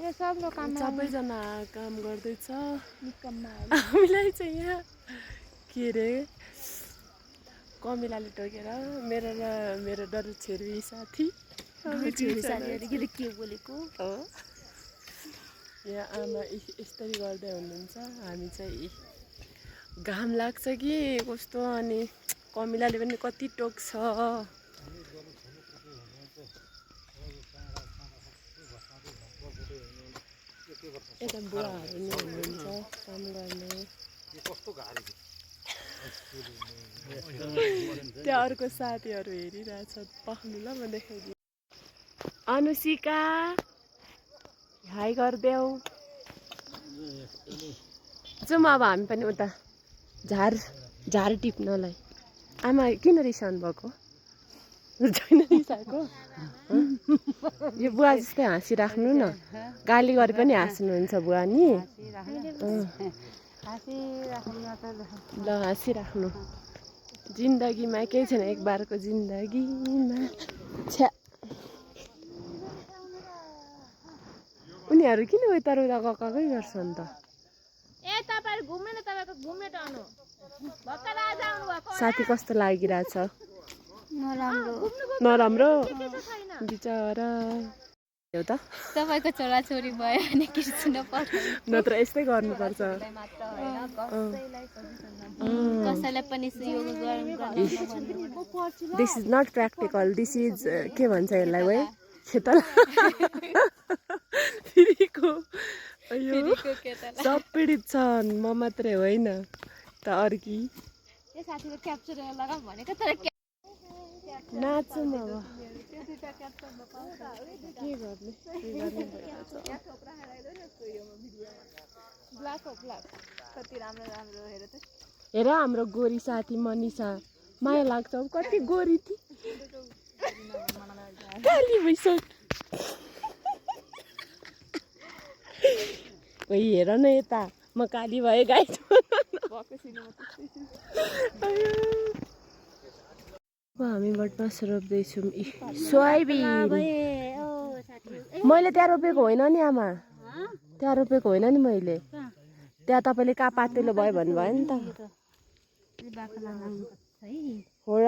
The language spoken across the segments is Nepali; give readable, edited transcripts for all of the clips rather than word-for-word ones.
सबैजना काम गर्दैछ हामीलाई चाहिँ यहाँ के रे कमिलाले टोकेर मेरो डर छेरी साथी के बोलेको हो यहाँ आमा यस्तै गर्दै हुनुहुन्छ हामी चाहिँ घाम लाग्छ कि कस्तो अनि कमिलाले पनि कति टोक्छ यता बुवाहरू नि हुनुहुन्छ काम गर्ने त्यहाँ अर्को साथीहरू हेरिरहेछ पख्नु ल म देखाइदिएँ अनुशिका हाई गरिदेऊ जाउँ अब हामी पनि उता झार टिप्नलाई आमा किन रिसाउनु भएको छैन रिसाएको यो बुवा जस्तै हाँसिराख्नु न गाली गरे पनि हाँस्नुहुन्छ बुवा नि ल हाँसिराख्नु जिन्दगीमा केही छैन एक बारको जिन्दगीमा छ्या उनीहरू किन उता उता गएकै गर्छन् त साथी कस्तो लागिरहेछ नराम्रो बिचरा हो त तपाईको छोराछोरी भयो भने कृष्ण नत्र यस्तै गर्नुपर्छ कसैलाई पनि सहयोग this is not practical this is के भन्छ यसलाई है खेतला सब पीडित छन् म मात्रै होइन त अर्की नाच्छु म अब के गर्ने हेर हाम्रो गोरी साथी मनिषा माया लाग्छ कति गोरी थिए हेर न यता म काली भए गाई हामी बटमास रोप्दैछौँ सोयाबिन मैले त्यहाँ रोपेको होइन नि आमा त्यहाँ रोपेको होइन नि मैले त्यहाँ तपाईँले कहाँ पातेलो भयो भन्नुभयो नि त हो र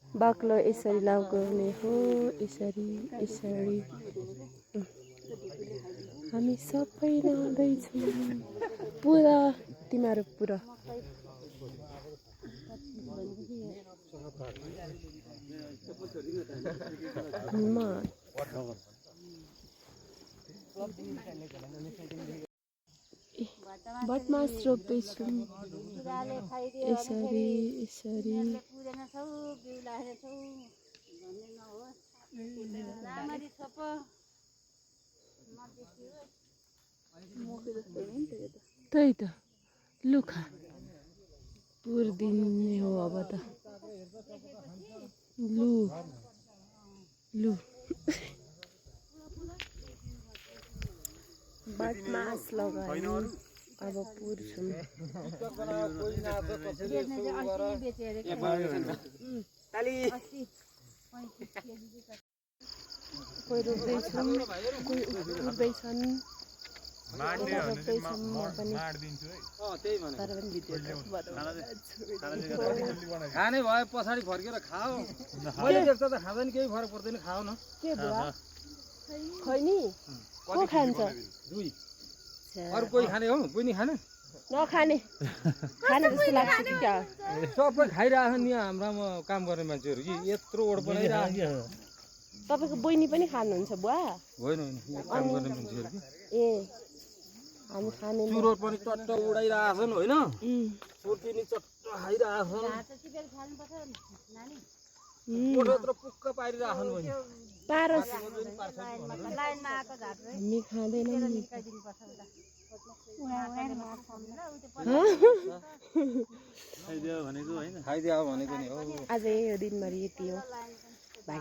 बाक्लो यसरी लगाउने हो यसरी यसरी हामी सबै लाउँदैछौँ पुरा तिमीहरू पुरा बटमास रोप्दैछौँ यसरी यसरी त्यही त लुखा पुर्दिने हो अब त लु लु बटमास लगायो अब पुर्छौँ कोही रोप्दैछन् कोही उठ्दैछन् खाने भयो पछाडि फर्केर खाऊ मैले देख्दा त खाँदैन केही फरक पर्दैन खाऊ न के भयो खैनी को खान्छ अरू कोही खाने हो बुझ्ने खाने नखाने खाने जस्तो लाग्छ कि क्या सबै खाइरहेछन् नि हाम्रोमा काम गर्ने मान्छेहरू कि यत्रो ओड बनाइरहेको तपाईँको बहिनी पनि खानुहुन्छ बुवा होइन होइन काम गर्ने मान्छेहरू कि ए हामी खाने चुरोट पनि चट्ट उडाइरहेछन् होइन सुर्ती चट्ट खाइरहेछन् यत्रो पुक्क पारिरहेछन् बहिनी पारस हामी खाँदैनौँ नि खाइदियो भनेको नि हो आज यो दिनभरि यति हो भाइ